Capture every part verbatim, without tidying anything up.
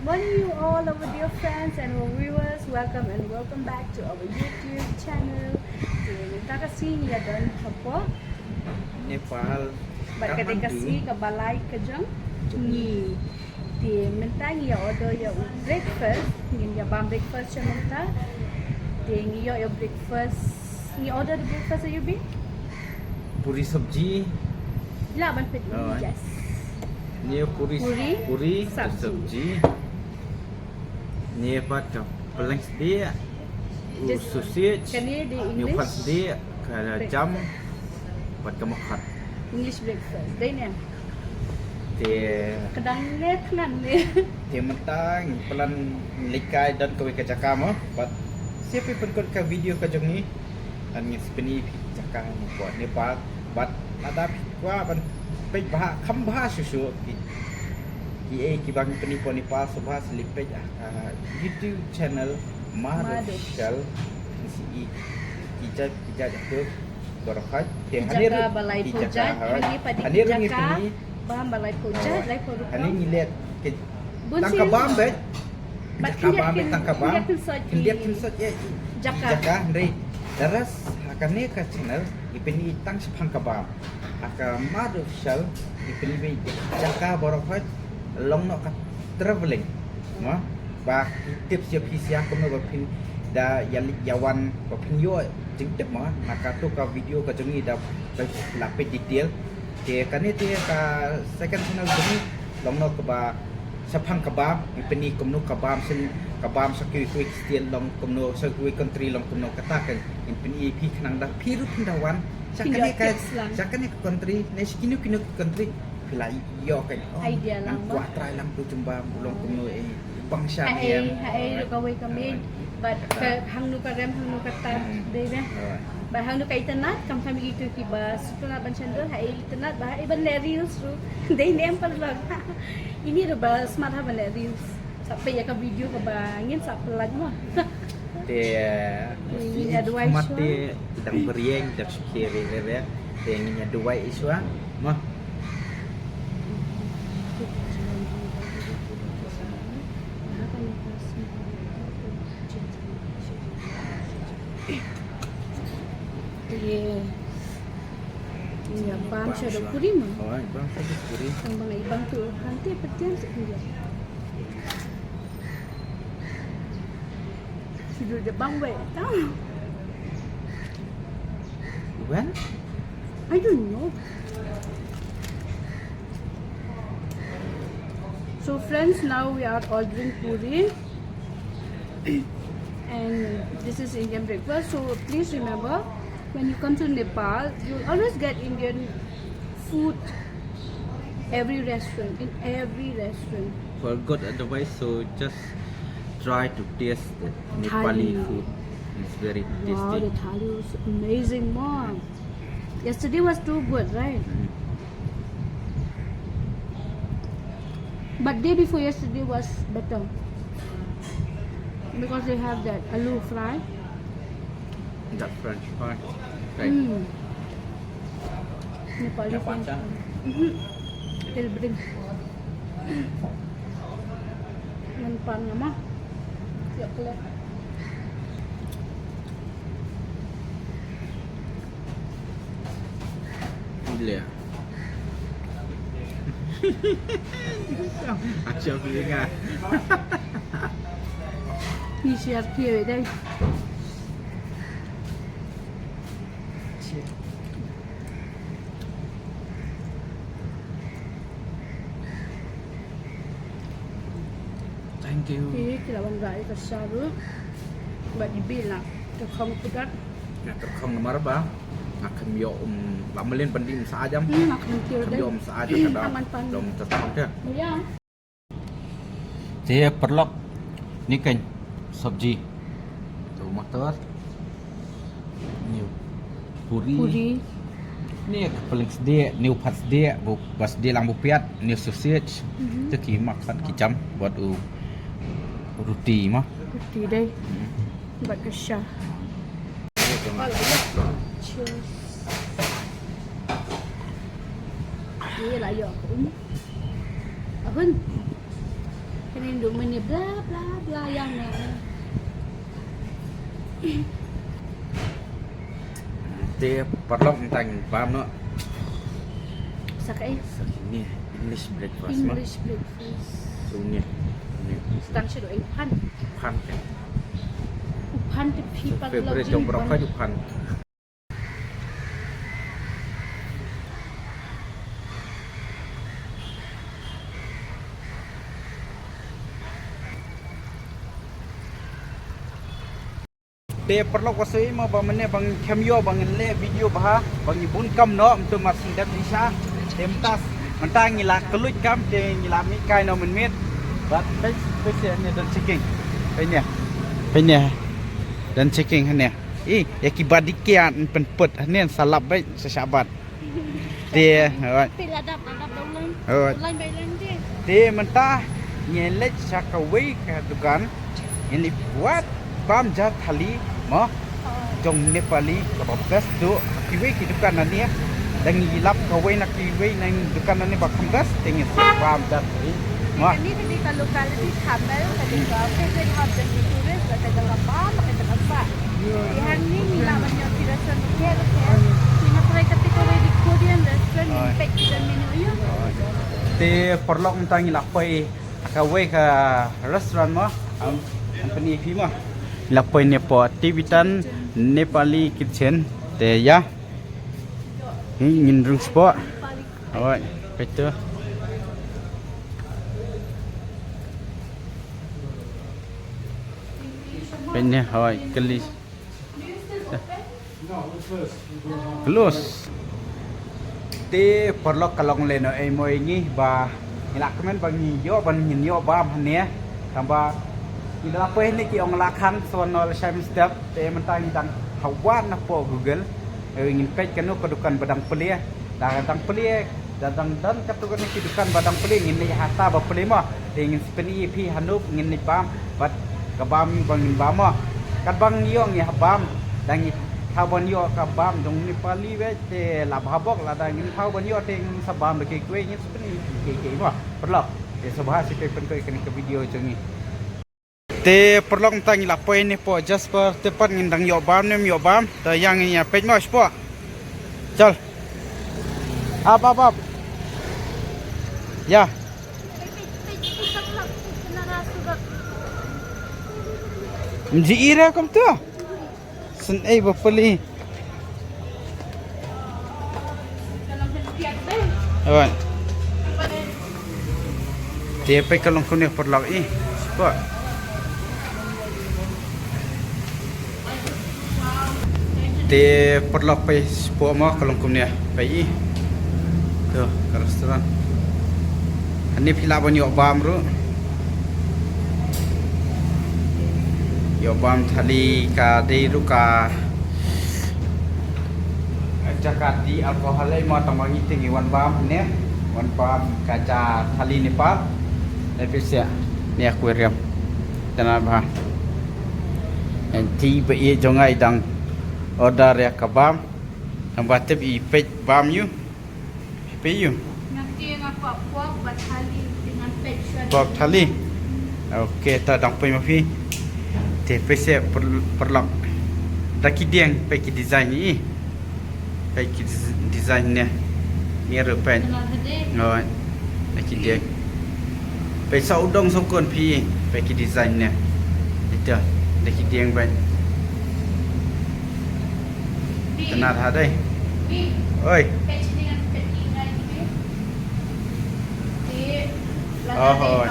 Morning you all our dear friends and our viewers. Welcome and welcome back to our YouTube channel. Te mynta ka sngi ngi ïa don hapoh Nepal. Bad ka dei ka Kathmandu. Sngi kaba lai ka jong ngi. Te mynta ngi ïa order ïa u breakfast, ngin ïa bam breakfast sha mynta. Te ngi ïoh ïa breakfast. Ngi order the breakfast ïa u Bi? Puri sabji. Lah ban peit. Oh, eh. Yes. Ni puri, puri, puri sabji. Sabji. Ni pat ka pyllein sdieh. U sausage. Kane dei English. Ni pat sdieh ka jam. Pat ka makhot. English breakfast. Dei ne? Te ka dang ne knan ne. Te mynta ngi plan leit kai don kawei ka jaka mo. Pat sha phi pynkut ka video ka jong ngi. Ngan pyni phi jaka mo, Nepal. Bad lada phi kwah ban peit bha, kham bha shuh shuh ki, ki ei kiba ngi pyni hapoh Nepal, sngewbha sa leit peit, ah, ah, YouTube channel Mad Official. Ngi sa i ki jait, ki jait jaka baroh khoit. Te hangne ruh ki jaka, hangne ruh ngi pyni. Hangne ngi leh ki tang ka bam beit. Bun sien. Jaka bam beit, tang ka bam. Khyndiat khynsoit ïa i jaka. Jaka hynrei. Daras ha kane ka channel ngi pyni tang shaphang ka bam. Ha ka Mad Official ngi pyni beit jaka baroh khoit, long noh ka travelling. Mo, ba ki tips ïa phi sha kumno ba phin da ïa leit ïa wan ba phin ïoh jingtip mo. Na kato ka video ka jong ngi da la peit detail. Te kane te ka second channel jong ngi long noh kaba shaphang ka bam, ngi pyni kumno ka bam sien, ka bam sha kiwei kiwei ki state long kumno, sha kiwei country long kumno, kata ka ngi pyni ïa phi khnang da phi ruh phin da wan sha kane ka, sha kane ka country ne sha kino kino ki country phi la ïoh ka idea lang, ngan kwah try lang tu jumba long kumno, eh, bang sha. Haei, haei ruh kawei ka mih. Bad ka hangno ka rem, hangno ka tar, dei ne? Bad hangno ka itynnad, kam kam ïa kito kiba sngewtynnad ban sha dur, haei itynnad, bad haei ban leh reels ruh. Dei ne em paralok. Ine ruh ba smat ha ban leh reels. Sa peit ïa ka video kaba ngin sa pyllait mo. Te ngin ïa duwai shuwa. Te dang berieng, dang shuki re re re. Te ngin ïa duwai shuwa mo. Te ïa bam sha da puri mo. Oh, bam sha da puri. Tang bang i bam tu kan te petiam se puri. Shu da bam wei tang. When? I don't know. So friends, now we are ordering puri. And this is Indian breakfast. So please remember, when you come to Nepal, you'll always get Indian food every restaurant, in every restaurant. For good advice, so just try to taste the Nepali food. It's very tasty. Wow, the thali was amazing, mom. Yesterday was too good, right? Mm. But day before yesterday was better because they have that aloo fry. That French fry. Right. Mm. Nepali French fry. Mm-hmm. They'll bring. Ngan pan nga ma. Ïa kle. Ble. Acha beli nga. Ni share kiri dai. Share. Thank you. Ki, ki la wanrah ïa ka sha ruh. Bad i Bi la tyrkhong putdat. Nga tyrkhong namar ba nga khlem ïoh, um, ba mlien ban dih um sa jam. Hmm, nga khlem ïoh um sa jam ka dei. Tang man pan. Dom tyrkhong te. Ïa. Te paralok, ni kan sabji. Tu motor. Ni puri. Puri. Ni ka pyllein sdieh, ni u phat sdieh, bu, ba sdieh lang bu piat, ni sausage. Mhm. Te ki makan ki jam bad u roti mo. Roti dei. Hmm. Bad ka sha. Cheers. Ni la ïoh ka um. Ahun. Rindu mene bla bla bla yang na. Te paralok mynta ngi bam noh. Sa kaei? Sa kine English breakfast ma. English breakfast. So ne. Ne. Tang sha do u phan. U phan te. U phan te phi. So paralok favorite jong jong u phan. Phan. Te paralok, wa soi mo ba mynne ba ngin khlem ïoh ba ngin leh video bha, ba ngi bun kam noh, mynta mar shen dep di sha. Te mynta, mynta ngi la kylluid kam, te ngi la mih kai noh mynmiet. Bad peit, peit sha ne don checking. Peit ne. Peit ne. Don checking hangne. Ih, ïa ki bad ki kiad pynput hangne sa lap beit sa shabat. Te, alright. Te lada, lada dong lang. Alright. Lang bai lang te. Te mynta ngi leit sha kawei ka dukan. Ngi leit wad bam ja thali mo. Oh. Jong Nepali kaba best duh. Kiwei ki dukan hangne. Dang ngi lap kawei na kiwei na dukan hangne ba kham best. Te ngi bam ja thali mo. Kane ka dei ka locality Thamel, ka dei ka favorite hub jong ki tourist, ka dei ka bam, ka dei ka sah. Te hangne ngi lah ban ïoh ki restaurant ruh kher kher. Ngi nga try kata kawei dei Korean restaurant, ngin peit ki don menu aiu. Te paralok, mynta ngi la poi kawei ka restaurant mo. Am, am pyni phi mo. Ngi la poi ne po Tibetan Nepali Kitchen. Te ïa. Hi ngin rung spot. Hoi, peit tu. Peit ne, hoi, kylli. Close. Te paralok, ka long lehnoh ei mo ïa ngi ba ngi la kmen ba ngi ïoh ban ngin ïoh bam hangne. Tangba ngi la poi hangne ki ong la khang, so ngi la shai mynstep. Te mynta ngi dang hawad na po Google. Eh, ngin peit kano ka dukan ba dang plie. Da dang plie, da dang don katto katne ki dukan ba dang plie, ngin leit ha kata ba plie mo. Te ngin sa pyni ïa phi hangno ngin leit bam bad ka bam ba ngin bam mo. Katba ngi ïoh ngi hap bam, da ngi thaw ban ïoh ka bam jong Nepali beit te la bha bok, lada ngim thaw ban ïoh te ngin sa bam da kiwei kiwei, ngin sa pyni ïa phi kiei kiei mo. Paralok, te sngewbha sa peit pynkoit kane ka video jong ngi. Te paralok, mynta ngi la poi ne po Jasper, te pat ngin dang ïoh bam ne ym ïoh bam. Te ïa ngin ïa peit mo shapoh. Chal. Ap, ap, ap. Ïa. Mji ira kumta. Sngewbha peli. Alright. Te peit ka long kumne paralok ih. Spot. Te paralok peit spot mo ka long kumne peit ih. Tu ka restaurant. Hangne phi lah ban ïoh bam ruh. Ïoh bam thali ka dei ruh ka jaka dih alcohol ei mo, tangba ngi te ngi wan bam ne, wan bam ka ja thali Nepal. Dei phi seh ne aquarium. Tang ba. Enti ba ïeit jong nga i dang order ïa ka bam. Tangba tip i peit bam ïu. Phi peit ïu. Nga te nga kwah pork bad thali, te ngan peit shuwa. Pork thali. Ok, ta dang peit ma phi. Te peit seh par-, paralok. Da ki dieng peit ki design ih. Peit ki des-, design ne. Ni ruh peit. Ngoi. Da ki dieng. Peit sa u dong sngewkun phi, peit ki design ne. Ito, da ki dieng bad. Tang ha dei. Oi. Oh, oi.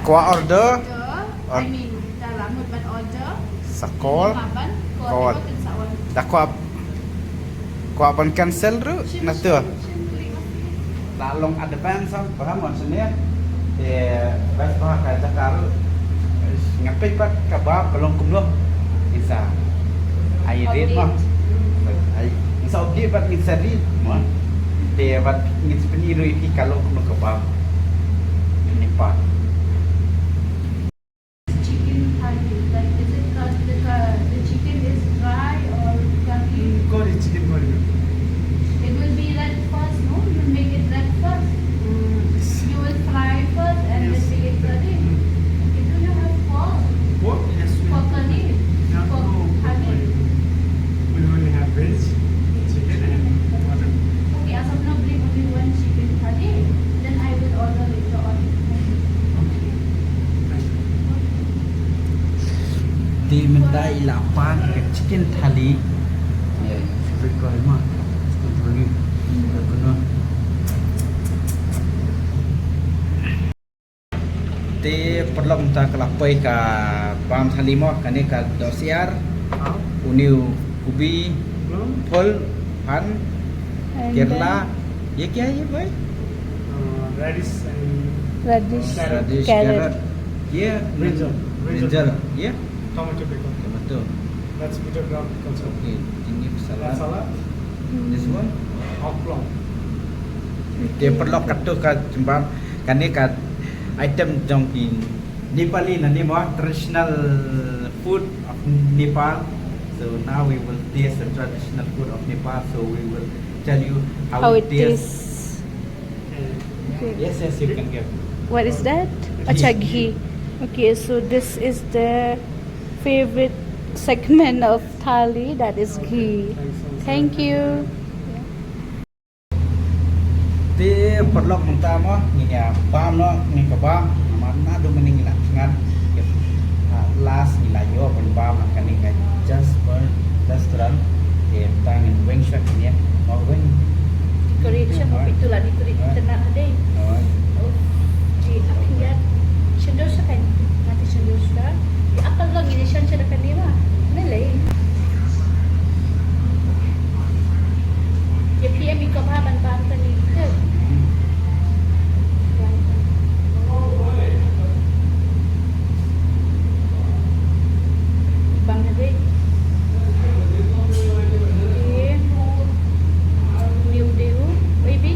Kwah order? Order. I mean, da la mut ban order. Sa call. Call. Da kwah Kwah ban cancel ruh na tu. La long advance am, paham maksud ne? Te bad ba ka jaka ruh. Nga peit pat ka bam ka long kumno. Ngin sa ai rit mo. Ai, ngin sa update bad ngin sa rit mo. Te bad ngin sa pyni ruh ïa phi ka long kumno ka bam. Ini pat. Chicken curry, like, is it cur-, the cur-, the chicken is dry or curry? Mm, curry, chicken curry. It will be red first, no? You will make it red first. Mm, Te mynta i la pan ka chicken thali. Ïa, ïa, favorite ko ma. Chicken thali. Ïa, kena. Te paralok, mynta ka la poi ka bam thali mo, kane ka dohsyiar. Une u kubi, phul, phan, and kerla. Then ïa kya hai bhai? Uh, radish and radish, carrot. Radish, carrot. Ïa, brinjal. Brinjal. Ïa. Tomato pickle. Tomato. That's bitter gourd also. Okay, ini salad. That's salad. This one? Hot plum. Te paralok, kato ka jingbam, kane ka item jong ki Nepali na Nepal, traditional food of Nepal. So now we will taste the traditional food of Nepal. So we will tell you how it tastes. How it tastes. Okay. Yes, yes, you can give. What is that? Ghee. Acha, ghee. Okay, so this is the favorite segment of thali, that is ghee. Okay, thanks so much. Thank you. Te paralok, mynta mo ngin ïa bam noh, ngin ïa bam. Namar naduh mynne ngi la thngan. At last ngi la ïoh ban bam ha kane ka Jasper Restaurant. Te mynta ngin weng shuwa kine. Mo weng. Decoration mo, pyntu la decorate. Oi. Tena dei. Oi. Oh. Ji aphiat. Sendok shuwa kan. Nanti sendok shuwa. Di akal lagi ni shan shan kan ni ma. Ni lei. Ïa phi em i kaba ban bam tang ïa ki. Bam na dei. Ïa. Ïa u dei u. Baby.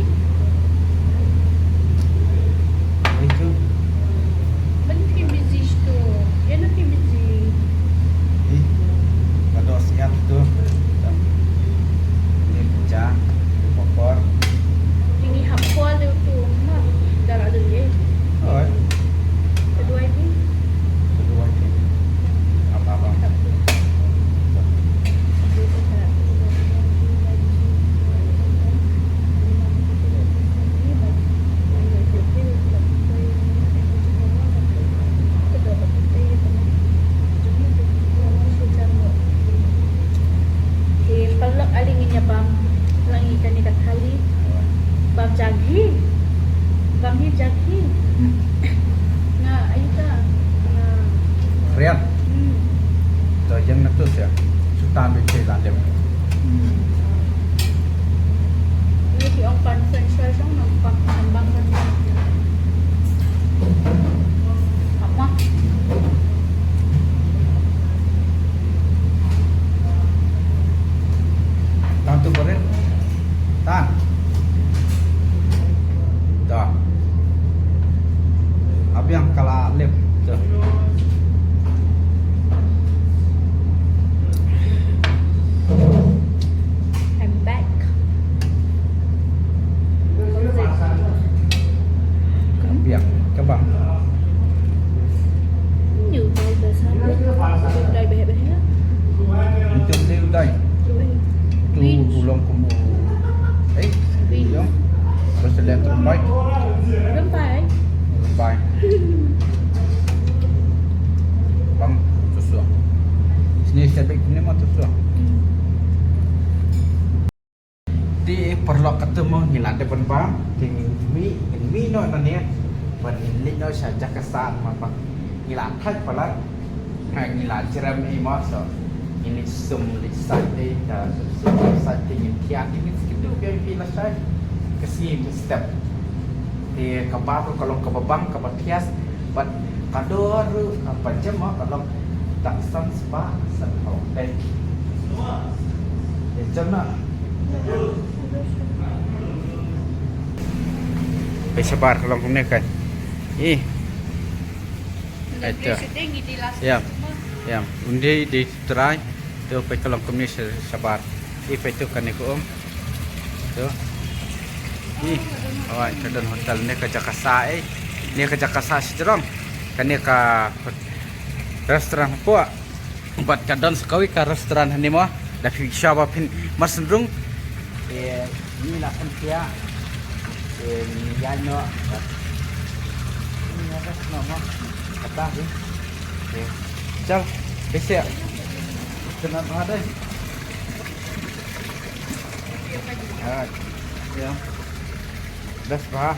Itu. Ban phi busy sto. Ïa na phi busy. Ih, ka dohsyiar tu. Ni pecah, ni popor. Ini hap kual dia tu. Nah, dah lah dulu, eh. Oi. Kedua ini. Kedua ini. Apa-apa. Tak apa. Te paralok, ale ngin ïa bam lang ïa kane ka thali. Bam jagi. Bam hi jagi. Hmm. Nga ayu ka. Nga. Rian. Hmm. To ïeng na tu sia. Sutan bi te la dem. Hmm. Ni ki ong pan french fries ong nang pan nang bam french fries. Apa? Tan tu beret. Tan. Dah. Abiang kala lep. Dah. I'm back. Biang, coba. Ni utai biasa. Utai behek-behek. Itu ni utai. Tu ulang kumu. Eh, ulang. Terus lihat rumbai. Rumbai. Rumbai. Bang, tusuk. Sini saya bik ni mah tusuk. Te paralok, katto mo ngi la dep ban bam, te ngin mih, ngin mih noh nangne, ban ngin leit noh sha jaka sah, namar ba ngi la thait palat, ha, ngi la jrem ei mo, so ngin leit sum leit sait ei, ka sum leit sait te ngin thiah, te ngin skip tu biang phi lashai, ka sngi mynstep. Te kaba ruh ka long kaba bang, kaba thiah, bad ka dor ruh, ah, ka jem mo, ka long tang san spah sanphew. Te jem noh. Peit shabar ka long kumne kan. Ih. Aita. Ïa. Ïa. Undi di trai. Tu peit ka long kumne sha-, shabar. Ih, peit tu kane ka um. Tu. Ih. Awai, ka don hotel ne ka jaka sah, eh. Ne ka jaka sah shi jrong. Kane ka hot-, restaurant hapoh. Bad ka don sa kawei ka restaurant hangne mo. Da phi sha ba phin mar sngewrung. Eh, ni la phin pia. Eh, ni ya no. Ni ya no mo. Kata ni. Eh, chal. Bisi. Kena bha deh. Hai. Ya. Best bha.